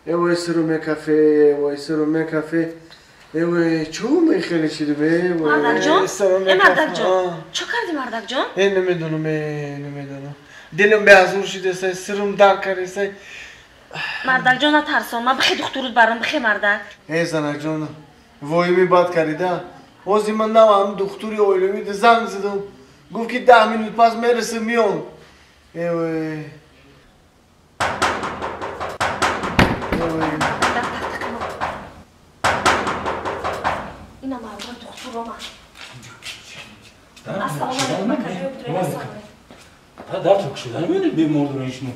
Эвой сиру мекафе, эвой сиру мекафе. Эвой чӯ мехели шиди бе? Мардакҷон, э мардакҷон, чӣ кардӣ мардакҷон? Э намедонам, э намедонам. Дилам беҳазур шидесай, сирум дар кардесай. Мардакҷон натарсон, ман бихе духтурут барам, бихе мардак. Э занакҷон, воими бад кардида. Ҳозир ман навам духтури оилавида занг задам. Гуфт ки 10 минут пас мерасам миём. Эвой. Ина мардак духтур омад. Ассалому алайкум, ака. Дар то кушода намеёнед бемор дорен шумо.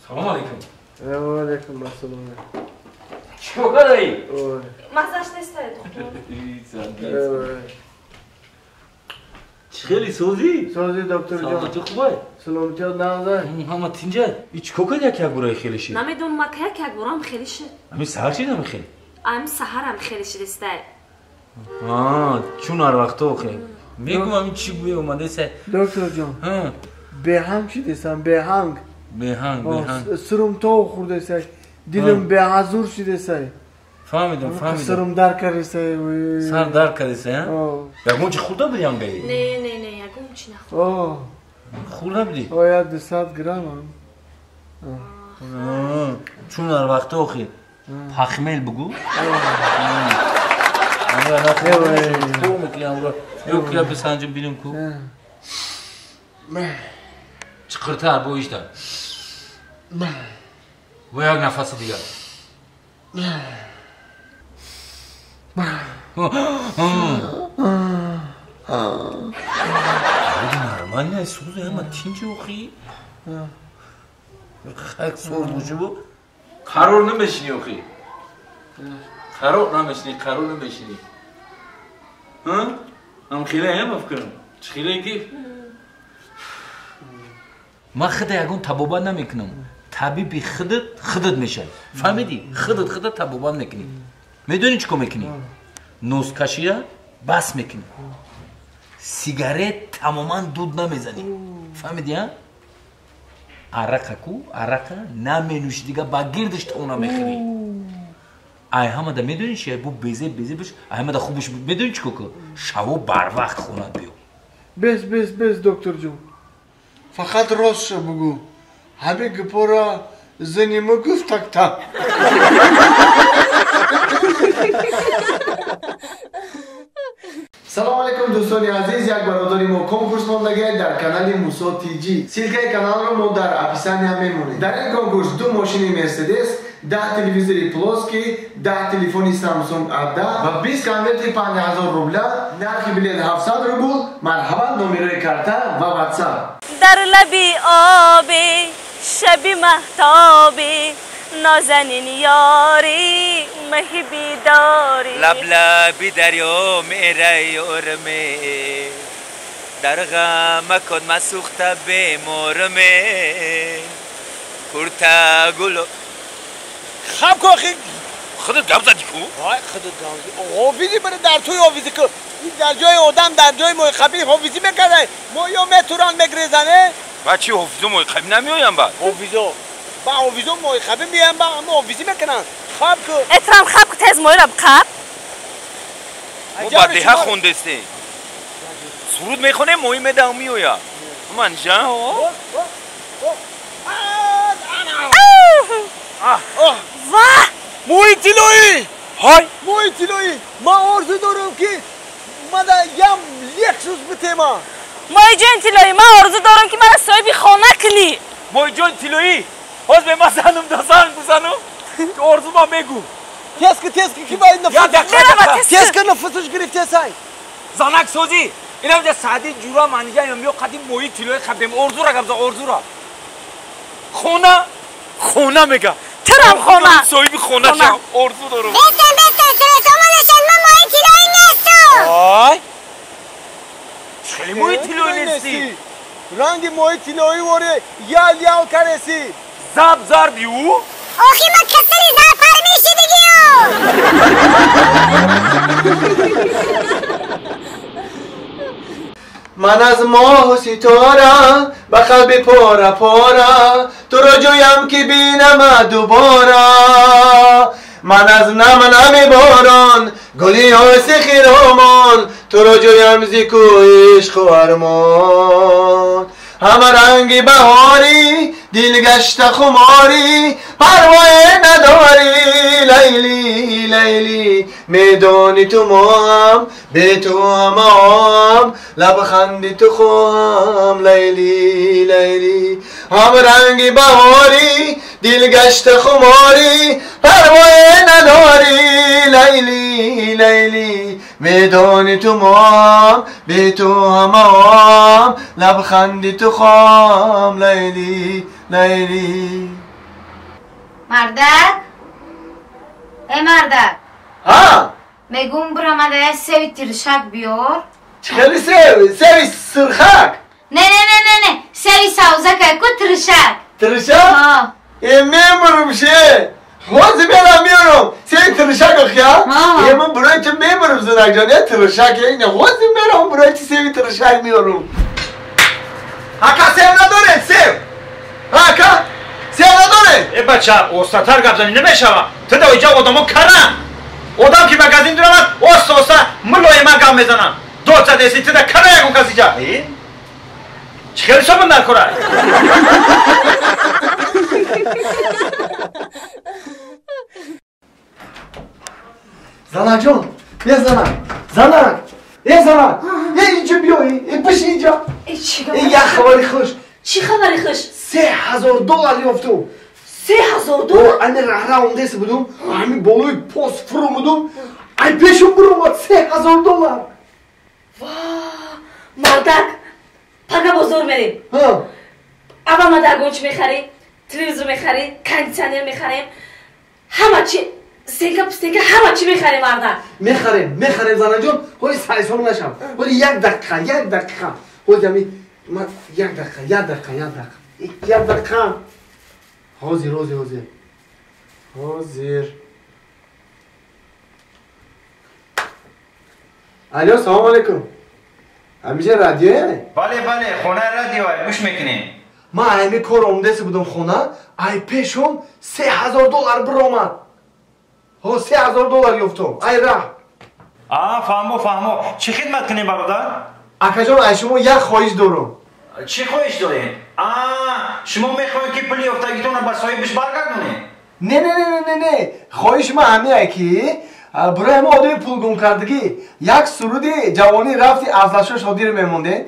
Салом алейкум. Ва алейкум ассалом. Чико кардаӣ? Маззаш нестай духтур. Чӣ хеле созӣ? Созӣ доктор ҷон. Саломатӣ хубай? Саломатӣ нағзай. Ҳама тинҷа. И чико кард як як бораи хеле шид? Намедонам ака, як як борам хеле шид. Ами саҳар шид ами хеле? Ами саҳарам хеле шидистай. Чун ҳар вақто охе. Мегум ами чӣ гӯя омадесай? Доктор ҷон. Беҳанг шидесам, беҳанг. Беҳанг, беҳанг. Сирум тов хӯрдесай. Дилам беҳазур шидесай. Фаҳмидам, фаҳмидам. Сирум дар кардесай. Сар дар кардесай, а? Ягон чи хӯрда будӣ ам гаи? Не, не, не, ягон чи нахӯрда. Хӯрда будӣ? Оя 200 грамм. Чун ҳар вақто охи пахмел бугу. Ё бисанҷим бинем ку. Чиқиртар бо ишта. Бо як нафаси дигар. Нормально, сӯзи ҳама тинҷи охи. Хак сор бошибу. Қарор намешинӣ охи. Қарор намешинӣ, қарор намешинӣ. Ам хеле ҳам афкарам. Чӣ хеле ки? Ман худа ягон табобат намекунам. Табиби худат худат мешавӣ. Фаҳмидӣ? Худат худат табобат мекунӣ. Медонӣ чӣ кор мекунӣ? Нозкашия бас мекунӣ. Сигарет тамоман дуд намезанӣ. Фаҳмидӣ, а? Арақа ку, арақа наменӯшӣ, дига ба гирдиш то намехӯрӣ. Ай ҳамада медонӣ чи? Бу безе безе бош, ай ҳамада хубш медонӣ чӣ кор кун? Шаво барвақт хонат биё. Бес, бес, бес, доктор ҷон. Фақат ростша бугӯ. Ҳами гипора зани ма гуфт такта. Салом алейкум дӯстони азиз, як бародари мо конкурс мондагиай дар канали Мусо ТЖ. Ссылкаи каналро мо дар описания мемонем. Дар ин конкурс 2 мошини Мерседес, 10 телевизори плоский, 10 телефони Samsung A10 ва 20 конверти 5000 рубля, нархи билет 700 рубл. Марҳамат, номерои карта ва WhatsApp. Дар лаби оби шаби маҳтоби нозанин ёри маҳи бедорӣ. Лаблаби дарё мерай ёрме, дар ғам макон масӯхта беморме, курта гуло. Хаб ку охи. Худат гап задӣ ку? Вай, худат гап задӣ. Ҳофизӣ баре дар туй ҳофизӣ ку. Ин дар ҷои одам, дар ҷои моҳиқабӣ ҳофизӣ мекардай. Моҳиё метуранд, мегрезане. Ба чӣ ҳофизо моҳиқабӣ намеоям ба? Ҳофизо. Ба ҳофизо моҳиқабӣ меоям ба, аммо ҳофизӣ мекунанд. Хаб ку. Этрам хаб ку, тез моҳиро қаб. Мо ба деҳа хондестем. Суруд мехонем, моҳӣ медаҳам меояд. Манҷа? Ваҳ! Моҳи тиллоӣ! Ҳай! Моҳи тиллоӣ! Ман орзу дорам ки мана ям Лексус битема. Моҳиҷони тиллоӣ, ман орзу дорам ки мана соҳиби хона кунӣ. Моҳиҷони тиллоӣ, ҳоз бе ман занум да занг бизанам, орзума мегӯ. Теска, теска, ки ба нафас. Теска нафасаш гирифтесай. Занак созӣ. Инам ҷа Саъди ҷура манҷа ям ё қадим моҳи тиллоӣ қабдем. Орзура гап за, орзура. Хона, хона мега. Чарам хона? Соҳиби хона шам, орзу дорам. Бестан, бестан, сарасома нашан, ман моҳи тиллоӣ нестам. Ай! Хеле моҳи тиллоӣ нестӣ. Ранги моҳи тиллоӣ воре ял ял кареси. Заб зарди ӯ? Охи ман касали зарпар мешидигиё. Ман аз моҳу ситора ба қалби пора пора туро ҷӯям ки бинама дубора. Ман аз нам нами борон, гули оси хиромон, туро ҷӯям зи кӯи ишқу армон. Ҳама ранги баҳорӣ, дил гашта хуморӣ, парвое надорӣ, Лайли, Лайли. Медонӣ ту моҳам, бе ту ҳамаам, лабханди ту хоҳам, Лайли, Лайли. Ҳам ранги баҳорӣ, дил гашта хуморӣ, парвое надорӣ, Лайли, Лайли. Медонӣ ту моҳам, бе ту ҳамаам, лабханди ту хоҳам, Лайли, Лайли. Мардак? Эй мардак! Ҳа? Мегум бирамада як севи тиршак биёр. Чӣ хели сев? Севи сирхак? Не, не, не, не, не, севи савзакай ку тиршак. Тиршак? Ҳа. Э, мемурум ше. Ҳозир мерам меёрам. Севи тиршак охя? Ҳа. Э, ман барои ту мемурум занакҷон, я тиршак, э, не, ҳозир мерам барои ту севи тиршак меёрам. Ака, сев надоред, сев? Ака, сев надоред? Э бача, остатар гап зани намешава. Ту да иҷа одамо каран. Одам ки магазин дуравад, оста оста мулоима гап мезанам. Дод задеси, ту да кара ягон кас иҷа. Э? Чӣ хеле собун дар кора? Занакҷон, э занак, занак, э занак, э инҷо биё, э бишин инҷо. Э, чӣ Э, як хабари хуш. Чӣ хабари хуш? $3000 ёфтум. 3000 доллар? Ани раҳра омдаеса будум, ҳами болои пост фуромудум, ай пешум буромад $3000. Ва, мардак, пага бозор мерем. Ҳа. Аввал ма даргончи мехарем, телевизор мехарем, кондитсионер мехарем, ҳама чи, стенка пустенка ҳама чи мехарем, мардак. Мехарем, мехарем, занаҷон, ҳоли сарисом нашам. Ҳоли як дақиқа, як дақиқа. Ҳози ҳами ман як дақиқа, як дақиқа, як дақиқа. Як дақиқа. Ҳозир, ҳозир, ҳозир. Ҳозир. Алло, салом алейкум. Ҳамиша радиое? Бале, бале, хонаи радиое, гӯш мекунем. Ман ҳами кор омдаеса будам хона, ай пешум $3000 биромад. Ҳо, $3000 ёфтум. Ай раҳ. А, фаҳмо, фаҳмо. Чӣ хидмат кунем, бародар? Акаҷон, ай шумо як хоҳиш дорум. Чӣ хоҳиш доред? А, шумо мехоҳед ки пули ёфтагитонро ба соҳибаш баргардонед? Не, не, не, не, не. Хоҳиши ман ҳамие ки барои ҳама одами пулгумкардагӣ як суруди ҷавонӣ рафти Афзалшо Шодиро мемондед.